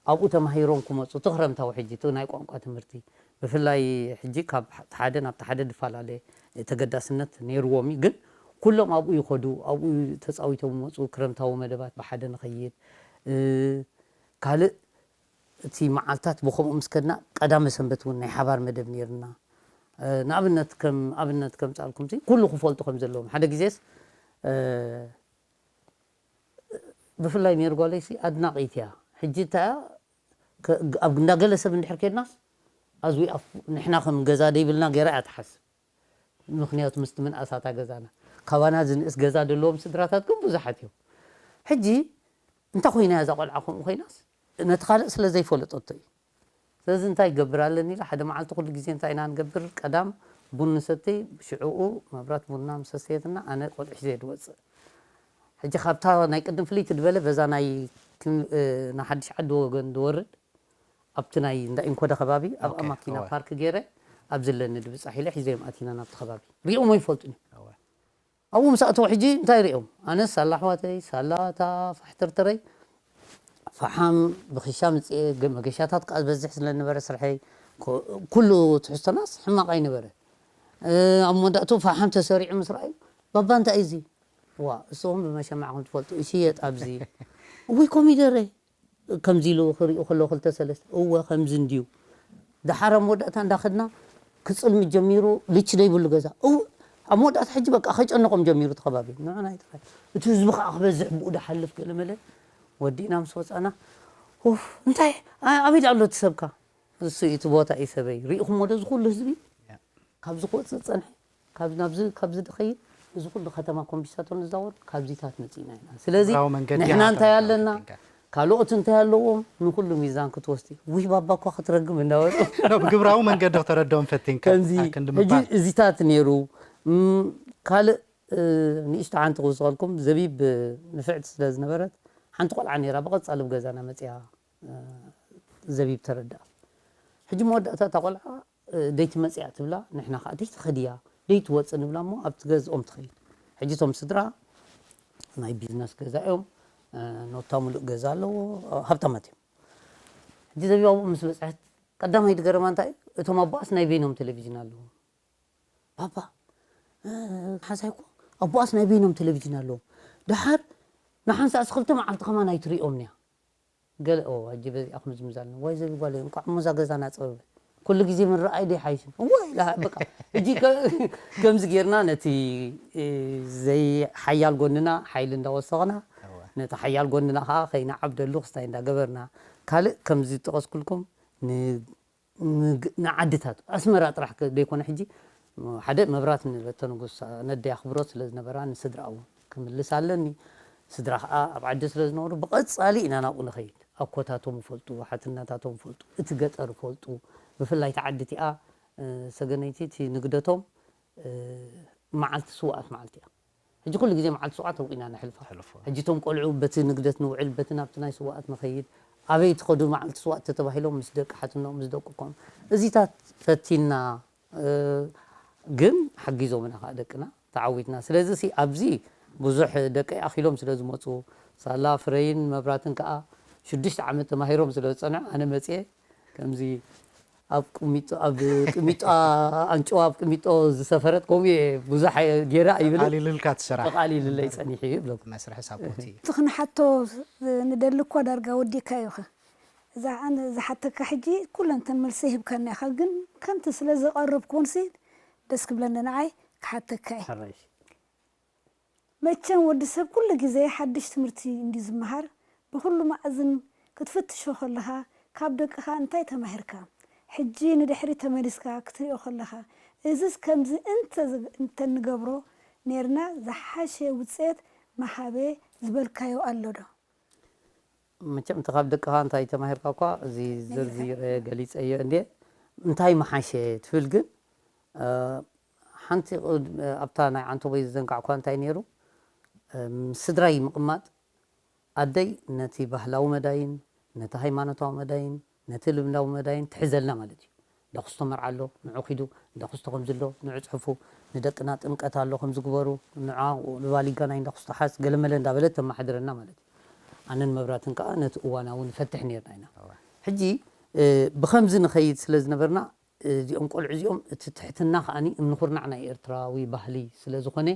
ኣብኡ ተማሂሮም ክመፁ፣ እቲ ክረምታዊ ሕጂ እቲ ናይ ቋንቋ ትምህርቲ ብፍላይ ሕጂ ካብ ሓደ ናብ ሓደ ዝፈላለ ተገዳስነት ነይርዎም እዩ። ግን ኩሎም ኣብኡ ይኸዱ፣ ኣብኡ ተፃዊቶም ይመፁ። ክረምታዊ መደባት ብሓደ ንኸይድ። ካልእ እቲ መዓልታት ብኸምኡ ምስ ከድና ቀዳመ ሰንበት እውን ናይ ሓባር መደብ ነይርና። ንኣብነት ከም ኣብነት ከምፃልኩም ኩሉ ክፈልጡ ከም ዘለዎም ሓደ ግዜስ ብፍላይ ሜርጓለይሲ ኣድናቒት እያ። ሕጂ እታ ኣብ እንዳገለ ሰብ እንድሕር ከድናስ ኣዝዊ ኣፍ ንሕና ከም ገዛ ደይብልና ገይራ እያ ትሓስብ። ምክንያቱ ምስቲ ምንኣሳታ ገዛና ካባና ዝንእስ ገዛ ዘለዎም ስድራታት ግን ብዙሓት እዮም። ሕጂ እንታይ ኮይና እዛ ቆልዓ ከምኡ ኮይናስ ነቲ ካልእ ስለ ዘይፈለጠቶ እዩ። ስለዚ እንታይ ይገብር ኣለኒ ኢለ ሓደ መዓልቲ ኩሉ ግዜ እንታይ ኢና ንገብር፣ ቀዳም ቡን ንሰተይ፣ ሽዕኡ መብራት ቡና ምስ ሰተየትና ኣነ ቆልዑ ሒዘ ድወፅእ። ሕጂ ካብታ ናይ ቅድም ፍልይቲ ዝበለ በዛ ናይ ክም- እ፣ ናይ ሓድሽ ዓዲ ወገን ድወርድ ኣብቲ ናይ እንዳ ኢንኮደ ከባቢ ኣብ ኦኬ፣ ኣማኪና እወ። ፓርክ ገይረ ኣብ ዝለኒ ድብፃሕ ኢለ ሒዘዮም ኣቲና ናብቲ ከባቢ ሪኦም ኣይፈልጡን እዮም። እወ። ኣብኡ ምስ ኣተው ሕጂ እንታይ ሪኦም? ኣነስ ሳላ ኣሕዋተይ ሳላ እታ ፋሕተርተረይ ፈሓም ብኺሻ ምፅኤ ገ- መገሻታት ከዓ ዝበዝሕ ስለነበረ ስርሐይ ኮ- ኩሉ ትሕዝቶናስ ሕማቕ ኣይነበረ። እ፣ ኣብ መወዳእቱ ፈሓም ተሰሪዑ ምስ ረኣዩ ባባ እንታይ እዩ እዚ? ዋ እሶም ብመሸማዕ ከም ትፈልጡ ይሽየጥ ኣብዚ እውይ ኮሚደረ ከምዚ ኢሉ ክሪኡ ከለዉ ክልተ ሰለስተ እወ ከምዚ እንድዩ። ደሓር ኣብ መወዳእታ እንዳኸድና ክፅልሚ ጀሚሩ ልች ደይብሉ ገዛ እው ኣብ መወዳእታ ሕጂ በቃ ከጨንቆም ጀሚሩ እቲ ከባቢ ንዕና ይጥራይ እቲ ህዝቢ ከዓ ክበዝሕ ብኡ ድሓልፍ ገለ መለ ወዲእና ምስ ወፃና ኡፍ እንታይ ኣ- ኣበይ ኣሎ እቲ ሰብካ እሱ እዩ እቲ ቦታ እዩ ሰበይ ሪኢኹሞ ዶ ዝኩሉ ህዝቢ ካብዚ ክወፅእ ዝፀንሐ ካብ ናብዚ ካብዚ ድኸይድ እዚ ኩሉ ከተማ ኮምቢሳቶ ንዛወር ካብዚታት መፂእና ኢና ስለዚ ግብራዊ መንገዲ ንሕና እንታይ ሃገር ኣለና ኢንካ። ካልኦት እንታይ ኣለዎም ንኩሉ ሚዛን ክትወስዲ ውይ ባባ እኳ ክትረግም እንዳበሉ ኖ፣ ብግብራዊ መንገዲ ክተረድኦም ፈቲንካ ከምዚ ኣክንዲ ሕጂ ምባል እዚታት ነይሩ እም፣ ካልእ እ፣ ንእሽቶ ሓንቲ ክውስኸልኩም ዘቢብ እ፣ ንፍዕቲ ስለ ዝነበረት ሓንቲ ቆልዓ ነይራ ብቐፃሊ ብገዛና መፅያ እ፣ ዘቢብ ተረድኣ ሕጂ መወዳእታ እታ ቆልዓ እ፣ ደይቲ መፅያ ትብላ ንሕና ከዓ ደይቲ ኸድያ ደይቲ ወፅ ንብላ እሞ ኣብቲ ገዝኦም ትኸይድ ሕጂ እቶም ስድራ ናይ ቢዝነስ ገዛ እዮም እ፣ ኖታ ሙሉእ ገዛ ኣለዎ ሃብታማት እዮም ሕጂ ዘቢብ ኣብኡ ምስ በፅሐት ቀዳማይ ድገረማ እንታይ እዩ እቶም ኣቦኣስ ናይ በይኖም ቴሌቪዥን ኣለዎም ባባ እ፣ ሓንሳይ እኮ ኣቦኣስ ናይ በይኖም ቴሌቪዥን ኣለዎም ደሓር ንሓንሳእስ ክልተ መዓልቲ ከማን ኣይትሪኦም እያ ገለ ኦ ሕጂ በዚኣ ክምዝምዛልና ዋይ ዘቢ ጓለይ እንኳዕ እሞ እዛ ገዛና ፀበበት ኩሉ ግዜ ምረኣይ ዶ ይሓይሽን እወ ኢላ በቃ ሕጂ ከ- ከምዚ ጌርና ነቲ እ፣ ዘይሓያል ጎንና ሓይሊ እንዳወሰኽና ነቲ ሓያል ጎንና ከዓ ከይንዓብደሉ ክስታይ እንዳገበርና ካልእ ከምዚ ዝጠቐስኩልኩም ን- ንግ- ንዓድታት ኣስመራ ጥራሕ ከ- ዘይኮነ ሕጂ ሓደ መብራት ንበተንጉስ ነደይ ኣኽብሮት ስለ ዝነበራ ንስድራ እውን ክምልስ ኣለኒ ስድራ ከዓ ኣብ ዓዲ ስለ ዝነበሩ ብቐፃሊ ኢና ናብኡ ንኸይድ ኣኮታቶም ይፈልጡ ሓትነታቶም ይፈልጡ እቲ ገጠር ይፈልጡ ብፍላይ እቲ ዓዲ እቲኣ እ፣ ሰገነይቲ እቲ ንግደቶም እ፣ መዓልቲ ስውኣት መዓልቲ እያ ሕጂ ኩሉ ግዜ መዓልቲ ስውኣት ኣብኡ ኢና ነሕልፋ ሕልፎ ሕጂ እቶም ቆልዑ በቲ ንግደት ንውዕል በቲ ናብቲ ናይ ስውኣት ንኸይድ ኣበይ ትኸዱ መዓልቲ ስውኣት ተተባሂሎም ምስ ደቂ ሓትኖም ምስ ደቅኮም እዚታት ፈቲና እ፣ ግን ሓጊዞምና ከዓ ደቅና ተዓዊትና ስለዚ ሲ ኣብዚ ብዙሕ ደቀይ ኣኺሎም ስለ ዝመፁ ሳላ ፍረይን መብራትን ከዓ ሽዱሽተ ዓመት ተማሂሮም ስለ ዝፀንዑ ኣነ መፅየ ከምዚ ኣብ ቅሚጦ ኣብ ቅሚጦ ኣንጭዋ ኣብ ቅሚጦ ዝሰፈረት ከምኡ እየ ብዙሕ ገይረ ኣይብልን ተቃሊልልካ ትስራሕ ተቃሊልለይ ፀኒሑ ይብለኩም መስርሒ ሳፖርቲ እቲ ክንሓቶ ንደሊ እኮ ዳርጋ ወዲእካዮ ኢኻ እዛ ኣነ ዝሓተካ ሕጂ ኩለን ተን መልሲ ይህብካና ኢኻ ግን ከምቲ ስለ ዘቐረብኩ ወንሲ ደስ ክብለኒ ንዓይ ክሓተካ እየ ሕራይሽ መቸም ወዲ ሰብ ኩሉ ግዜ ሓድሽ ትምህርቲ እንድዩ ዝመሃር፣ ብኹሉ መኣዝን ክትፍትሾ ከለኻ ካብ ደቅኻ እንታይ ተማሂርካ? ሕጂ ንድሕሪት ተመሊስካ ክትሪኦ ከለኻ እዝስ ከምዚ እንተ እንተንገብሮ ኔርና ዝሓሸ ውጽኤት ምሃበ ዝበልካዮ ኣሎ ዶ? መቸም እቲ ካብ ደቅኻ እንታይ ተማሂርካ እኳ እዚ ዝርዝር ገሊፀዮ እንዴ እንታይ መሓሸ ትብል ግን ሓንቲ ኣብታ ናይ ዓንቶቦይ ዝዘንጋዕኳ እንታይ ነይሩ ስድራይ ምቕማጥ ኣደይ ነቲ ባህላዊ መዳይን ነቲ ሃይማኖታዊ መዳይን ነቲ ልምዳዊ መዳይን ትሕዘልና ማለት እዩ እንዳክስቶ መርዓ ኣሎ ንዑ ኪዱ እንዳክስቶ ከምዚ ኣሎ ንዑ ፅሕፉ ንደቅና ጥምቀት ኣሎ ከምዚ ግበሩ ንዓ ንባሊጋና እንዳክስቶ ሓዝ ገለመለ እንዳበለት ተመሓድረና ማለት እዩ ኣነን መብራትን ከዓ ነቲ እዋናዊ ንፈትሕ ነርና ኢና ሕጂ ብከምዚ ንኸይድ ስለ ዝነበርና እዚኦም ቆልዑ እዚኦም እቲ ትሕትና ከዓኒ እምንኹርናዕ ናይ ኤርትራዊ ባህሊ ስለ ዝኾነ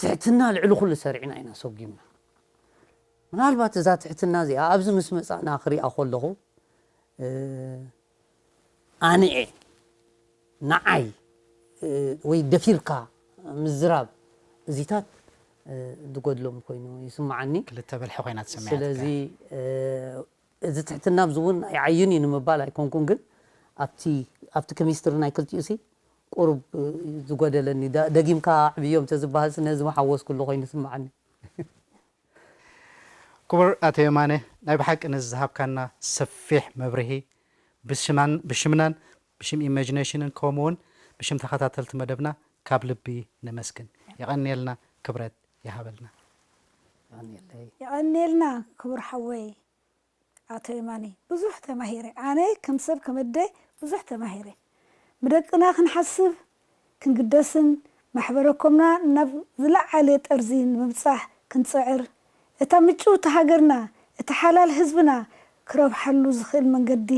ትሕትና ልዕሊ ኩሉ ሰሪዕና ኢና ሰጒምና ምናልባት እዛ ትሕትና እዚኣ ኣብዚ ምስ መፃእና ክሪኣ ከለኹ ኣንኤ ንዓይ ወይ ደፊርካ ምዝራብ እዚታት ዝጎድሎም ኮይኑ ይስምዓኒ ክልተ በልሒ ኮይና ትሰምያ ስለዚ እዚ ትሕትና ኣብዚ እውን ኣይዓይን እዩ ንምባል ኣይኮንኩን ግን ኣብቲ ኣብቲ ኬሚስትሪ ናይ ክልቲኡ ሲ ቁሩብ ዝጎደለኒ ደጊምካ ዕብዮም ተዝበሃል ነዚ መሓወስኩሉ ኮይኑ ይስምዓኒ ክቡር ኣቶ የማነ ናይ ብሓቂ ነዚ ዝሃብካና ሰፊሕ መብርሂ ብሽምናን ብሽም ኢማጂኔሽንን ከምኡ እውን ብሽም ተኸታተልቲ መደብና ካብ ልቢ ነመስግን። የቐንየልና፣ ክብረት ይሃበልና። የቐንየልና ክቡር ሓወይ ኣቶ የማነ። ብዙሕ ተማሂረ። ኣነ ከም ሰብ ከም ኣደ ብዙሕ ተማሂረ። ብደቅና ክንሓስብ ክንግደስን ማሕበረኮምና ናብ ዝለዓለ ጠርዚ ንምብጻሕ ክንጽዕር፣ እታ ምጭውቲ ሃገርና፣ እቲ ሓላል ህዝብና ክረብሓሉ ዝኽእል መንገዲ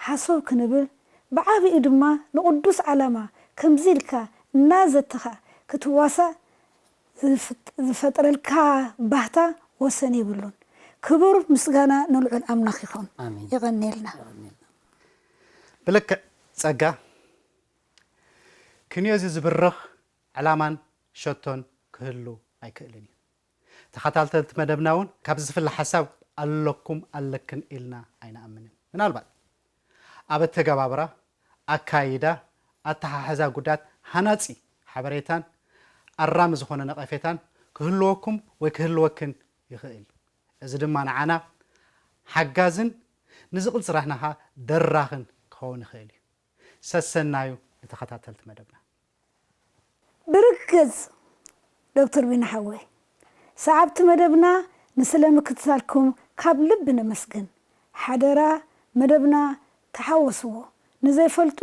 ሃሰው ክንብል፣ ብዓቢኡ ድማ ንቕዱስ ዓላማ ከምዚ ኢልካ እናዘተኻ ክትዋሳእ ዝፈጥረልካ ባህታ ወሰን የብሉን። ክቡር ምስጋና ንልዑል ኣምላኽ ይኹን። ኣሜን። የቐንየልና። የቐንየልና። ብልክዕ ጸጋ ክንዮ እዚ ዝብርኽ ዕላማን ሸቶን ክህሉ ኣይክእልን እዩ። ተኸታተልቲ መደብና እውን ካብዚ ዝፍለ ሓሳብ ኣለኩም ኣለክን ኢልና ኣይንኣምንን። ምናልባት ኣብ ኣተገባብራ፣ ኣካይዳ፣ ኣተሓሕዛ ጉዳያት ሃናጺ ሓበሬታን ኣራሚ ዝኾነ ነቐፌታን ክህልወኩም ወይ ክህልወክን ይኽእል። እዚ ድማ ንዓና ሓጋዝን ንዝቕጽል ስራሕና ኸኣ ደራኽን ክኸውን ይኽእል እዩ። ሰሰናዩ ንተኸታተልቲ መደብና። ብርግጽ ዶክተር ቢና ሓወይ፣ ሰዓብቲ መደብና ንስለ ምክትታልኩም ካብ ልቢ ነመስግን። ሓደራ መደብና ተሓወስዎ፣ ንዘይፈልጡ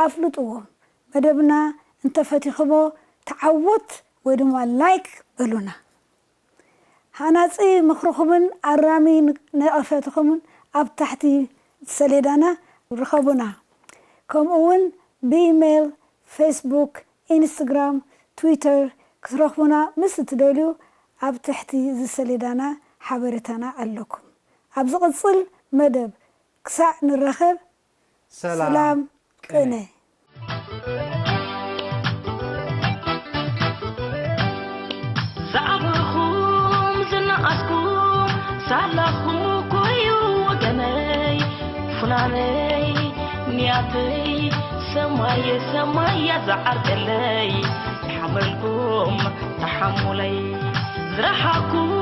ኣፍልጥዎም። መደብና እንተፈቲኽሞ ተዓወት ወይ ድማ ላይክ በሉና። ሃናጺ ምኽርኹምን ኣራሚ ነቐፈትኹምን ኣብ ታሕቲ ሰሌዳና ርኸቡና። ከምኡ እውን ብኢሜይል፣ ፌስቡክ፣ ኢንስትግራም፣ ትዊተር ክትረኽቡና ምስ እትደልዩ ኣብ ትሕቲ እዚ ሰሌዳና ሓበሬታና ኣለኩም። ኣብ ዝቕጽል መደብ ክሳዕ ንራኸብ ሰላም ቅነ። ዝዓበኹም ዝነኣስኩም ሳላኹም እኮ እዩ ወገነይ ፍናነይ ንያተይ ሰማየ ሰማያ ዝዓርገለይ ሓመልኩም ተሓሙለይ ዝረሓኩም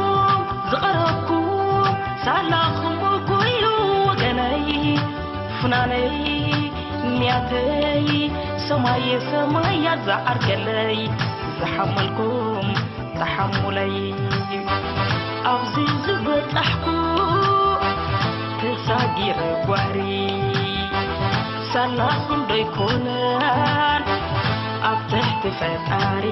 ዝቐረብኩም ሳላኹም እኮ እዩ ወገነይ ፍናነይ ንያተይ ሰማየ ሰማያ ዝዓርገለይ ዝሓመልኩም ተሓሙለይ ኣብዚ ዝበጻሕኩ ተሳጊረ ጓህሪ ሳላኹም ዶ ይኮነን ኣብ ትሕቲ ፈጣሪ